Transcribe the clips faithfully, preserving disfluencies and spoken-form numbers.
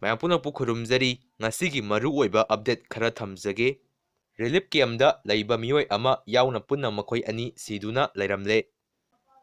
ꯃꯌꯥꯝ ꯄꯨꯝꯅꯃꯛꯄꯨ ꯈꯨꯔꯨꯝꯖꯔꯤ꯫ ꯉꯁꯤꯒꯤ ꯃꯔꯨꯑꯣꯏꯕ update ꯈꯔ ꯊꯝꯖꯒꯦ꯫ Relief campꯇ ꯂꯩꯕ ꯃꯤꯑꯣꯏ ꯑꯃ ꯌꯥꯎꯅ ꯄꯨꯟꯅ ꯃꯈꯣꯏ ꯑꯅꯤ ꯁꯤꯗꯨꯅ ꯂꯩꯔꯝꯂꯦ꯫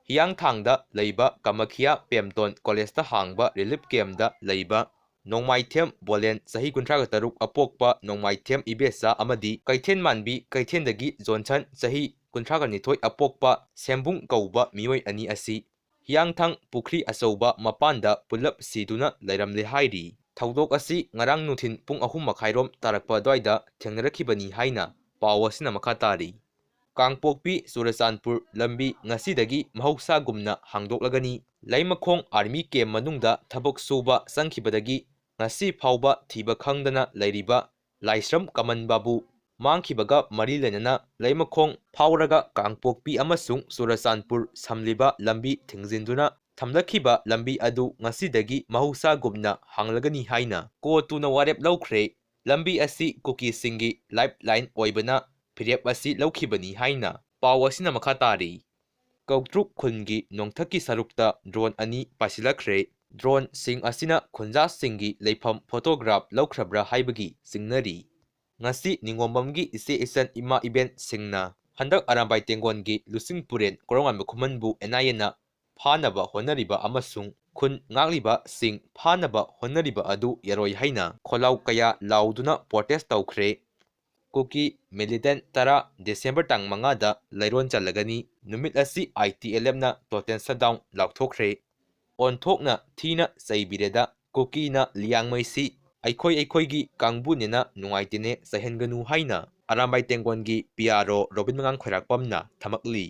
ꯍꯤꯌꯥꯡꯊꯥꯡꯗ ꯂꯩꯕ ꯀꯃꯈꯤꯌꯥ ꯄꯦꯝꯇꯣꯟ ꯀꯣꯂꯦꯖꯇ ꯍꯥꯡꯕ relief campꯇ ꯂꯩꯕ ꯅꯣꯡꯃꯥꯏꯊꯦꯝ ꯕꯣꯂꯦꯟ, ꯆꯍꯤ ꯀꯨꯟꯊ꯭ꯔꯥꯒ ꯇꯔꯨꯛ, ꯑꯄꯣꯛꯄ ꯅꯣꯡꯃꯥꯏꯊꯦꯝ ꯏꯕꯦꯆꯥ ꯑꯃꯗꯤ ꯀꯩꯊꯦꯜꯃꯥꯟꯕꯤ ꯀꯩꯊꯦꯜꯗꯒꯤ ꯖꯣꯟꯁꯟ, ꯆꯍꯤ ꯀꯨꯟꯊ꯭ꯔꯥꯒ ꯅꯤꯊꯣꯏ, ꯑꯄꯣꯛꯄ ꯁꯦꯝꯕꯨꯡ ꯀꯧꯕ ꯃꯤꯑꯣꯏ ꯑꯅꯤ ꯑꯁꯤ ꯍꯤꯌꯥꯡꯊꯥꯡ ꯄꯨꯈ꯭ꯔꯤ ꯑꯆꯧꯕ ꯃꯄꯥꯟꯗ ꯄꯨꯜꯂꯞ ꯁꯤꯗꯨꯅ ꯂꯩꯔꯝꯂꯦ ꯍꯥꯏꯔꯤ꯫ ꯊꯧꯗꯣꯛ ꯑꯁꯤ ꯉꯔꯥꯡ ꯅꯨꯡꯊꯤꯜ ꯄꯨꯡ ꯑꯍꯨꯝ ꯃꯈꯥꯏꯔꯣꯝ ꯇꯥꯔꯛꯄ ꯑꯗꯨꯋꯥꯏꯗ ꯊꯦꯡꯅꯔꯛꯈꯤꯕꯅꯤ ꯍꯥꯏꯅ ꯄꯥꯎ ꯑꯁꯤꯅ ꯃꯈꯥ ꯇꯥꯔꯤ꯫ ꯀꯥꯡꯄꯣꯛꯄꯤ ꯆꯨꯔꯆꯥꯟꯄꯨꯔ ꯂꯝꯕꯤ ꯉꯁꯤꯗꯒꯤ ꯃꯍꯧꯁꯥꯒꯨꯝꯅ ꯍꯥꯡꯗꯣꯛꯂꯒꯅꯤ꯫ ꯂꯩꯃꯈꯣꯡ army camp ꯃꯅꯨꯡꯗ ꯊꯕꯛ ꯁꯨꯕ ꯆꯪꯈꯤꯕꯗꯒꯤ ꯉꯁꯤ ꯐꯥꯎꯕ ꯊꯤꯕ ꯈꯪꯗꯅ ꯂꯩꯔꯤꯕ ꯂꯥꯏꯁ꯭ꯔꯝ ꯀꯃꯟ ꯕꯥꯕꯨ ꯃꯥꯡꯈꯤꯕꯒ ꯃꯔꯤ ꯂꯩꯅꯅ ꯂꯩꯃꯈꯣꯡ ꯐꯥꯎꯔꯒ ꯀꯥꯡꯄꯣꯛꯄꯤ ꯑꯃꯁꯨꯡ ꯆꯨꯔꯆꯥꯟꯄꯨꯔ ꯁꯝꯂꯤꯕ ꯂꯝꯕꯤ ꯊꯤꯡꯖꯤꯟꯗꯨꯅ ꯊꯝꯂꯛꯈꯤꯕ ꯂꯝꯕꯤ ꯑꯗꯨ ꯉꯁꯤꯗꯒꯤ ꯃꯍꯧꯁꯥꯒꯨꯝꯅ ꯍꯥꯡꯂꯒꯅꯤ ꯍꯥꯏꯅ ꯀꯣꯇꯨꯅ ꯋꯥꯔꯦꯞ ꯂꯧꯈ꯭ꯔꯦ꯫ ꯂꯝꯕꯤ ꯑꯁꯤ ꯀꯨꯀꯤꯁꯤꯡꯒꯤ lifeline ꯑꯣꯏꯕꯅ ꯐꯤꯔꯦꯞ ꯑꯁꯤ ꯂꯧꯈꯤꯕꯅꯤ ꯍꯥꯏꯅ ꯄꯥꯎ ꯑꯁꯤꯅ ꯃꯈꯥ ꯇꯥꯔꯤ꯫ ꯀꯧꯇ꯭ꯔꯨꯛ ꯈꯨꯜꯒꯤ ꯅꯣꯡꯊꯛꯀꯤ ꯁꯔꯨꯛꯇ drone ꯑꯅꯤ ꯄꯥꯏꯁꯤꯜꯂꯛꯈ꯭ꯔꯦ꯫ Droneꯁꯤꯡ ꯑꯁꯤꯅ ꯈꯨꯟꯖꯥꯁꯤꯡꯒꯤ ꯂꯩꯐꯝ photograph ꯂꯧꯈ꯭ꯔꯕ꯭ꯔꯥ ꯍꯥꯏꯕꯒꯤ ꯆꯤꯡꯅꯔꯤ꯫ ꯉꯁꯤ ꯅꯤꯉꯣꯝꯕꯝꯒꯤ ꯏꯆꯦ ꯏꯆꯟ ꯏꯃꯥ ꯏꯕꯦꯟꯁꯤꯡꯅ ꯍꯟꯗꯛ ꯑꯔꯥꯝꯕꯥꯏ ꯇꯦꯡꯒꯣꯟꯒꯤ ꯂꯨꯆꯤꯡ ꯄꯨꯔꯦꯟ ꯀꯣꯔꯧꯉꯥꯟꯕ ꯈꯨꯃꯟꯕꯨ NIAꯅ ꯐꯥꯅꯕ ꯍꯣꯠꯅꯔꯤꯕ ꯑꯃꯁꯨꯡ ꯈꯨꯟ ꯉꯥꯛꯂꯤꯕꯁꯤꯡ ꯐꯥꯅꯕ ꯍꯣꯠꯅꯔꯤꯕ ꯑꯗꯨ ꯌꯥꯔꯣꯏ ꯍꯥꯏꯅ ꯈꯣꯜꯂꯥꯎ ꯀꯌꯥ ꯂꯥꯎꯗꯨꯅ protest ꯇꯧꯈ꯭ꯔꯦ꯫ ꯀꯨꯀꯤ militant ꯇꯔꯥ December ꯇꯥꯡ ꯃꯉꯥꯗ ꯂꯩꯔꯣꯟ ꯆꯜꯂꯒꯅꯤ꯫ ꯅꯨꯃꯤꯠ ꯑꯁꯤ ITLFꯅ total shutdown ꯂꯥꯎꯊꯣꯛꯈ꯭ꯔꯦ꯫ ꯑꯣꯟꯊꯣꯛꯅ ꯊꯤꯅ ꯆꯩꯕꯤꯔꯦꯗ꯫ ꯀꯨꯀꯤꯅ ꯂꯤꯌꯥꯡꯃꯩꯁꯤ ꯑꯩꯈꯣꯏ ꯑꯩꯈꯣꯏꯒꯤ ꯀꯥꯡꯕꯨꯅꯦꯅ ꯅꯨꯡꯉꯥꯏꯇꯦꯅꯦ ꯆꯩꯍꯟꯒꯅꯨ ꯍꯥꯏꯅ ꯑꯔꯥꯝꯕꯥꯏ ꯇꯦꯡꯒꯣꯟꯒꯤ PRO ꯔꯣꯕꯤꯟ ꯃꯉꯥꯡ ꯈꯣꯏꯔꯥꯛꯄꯝꯅ ꯊꯝꯃꯛꯂꯤ꯫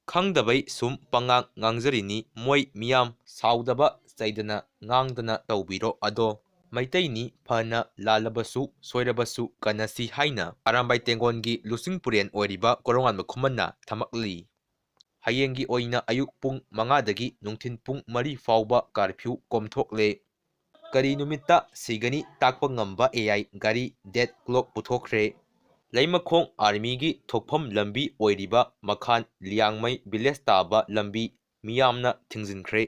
ꯈꯪꯗꯕꯩ ꯁꯨꯝ ꯄꯉꯥꯡ ꯉꯥꯡꯖꯔꯤꯅꯤ꯫ ꯃꯣꯏ ꯃꯤꯌꯥꯝ ꯁꯥꯎꯗꯕ ꯆꯩꯗꯅ ꯉꯥꯡꯗꯅ ꯇꯧꯕꯤꯔꯣ꯫ ꯑꯗꯣ ꯃꯩꯇꯩꯅꯤ, ꯐꯅ ꯂꯥꯜꯂꯕꯁꯨ ꯁꯣꯏꯔꯕꯁꯨ ꯀꯟꯅꯁꯤ ꯍꯥꯏꯅ ꯑꯔꯥꯝꯕꯥꯏ ꯇꯦꯡꯒꯣꯟꯒꯤ ꯂꯨꯆꯤꯡ ꯄꯨꯔꯦꯟ ꯑꯣꯏꯔꯤꯕ ꯀꯣꯔꯧꯉꯥꯟꯕ ꯈꯨꯃꯟꯅ ꯊꯝꯃꯛꯂꯤ꯫ ꯍꯌꯦꯡꯒꯤ ꯑꯣꯏꯅ ꯑꯌꯨꯛ ꯄꯨꯡ ꯃꯉꯥꯗꯒꯤ ꯅꯨꯡꯊꯤꯜ ꯄꯨꯡ ꯃꯔꯤ ꯐꯥꯎꯕ curfew ꯀꯣꯝꯊꯣꯛꯂꯦ꯫ ꯀꯔꯤ ꯅꯨꯃꯤꯠꯇ ꯁꯤꯒꯅꯤ ꯇꯥꯛꯄ ꯉꯝꯕ AI ꯒꯥꯔꯤ death clock ꯄꯨꯊꯣꯛꯈ꯭ꯔꯦ꯫ ꯂꯩꯃꯈꯣꯡ armyꯒꯤ ꯊꯣꯛꯐꯝ ꯂꯝꯕꯤ ꯑꯣꯏꯔꯤꯕ ꯃꯈꯥꯟ ꯂꯤꯌꯥꯡꯃꯩ village ꯇꯥꯕ ꯂꯝꯕꯤ ꯃꯤꯌꯥꯝꯅ ꯊꯤꯡꯖꯤꯟꯈ꯭ꯔꯦ꯫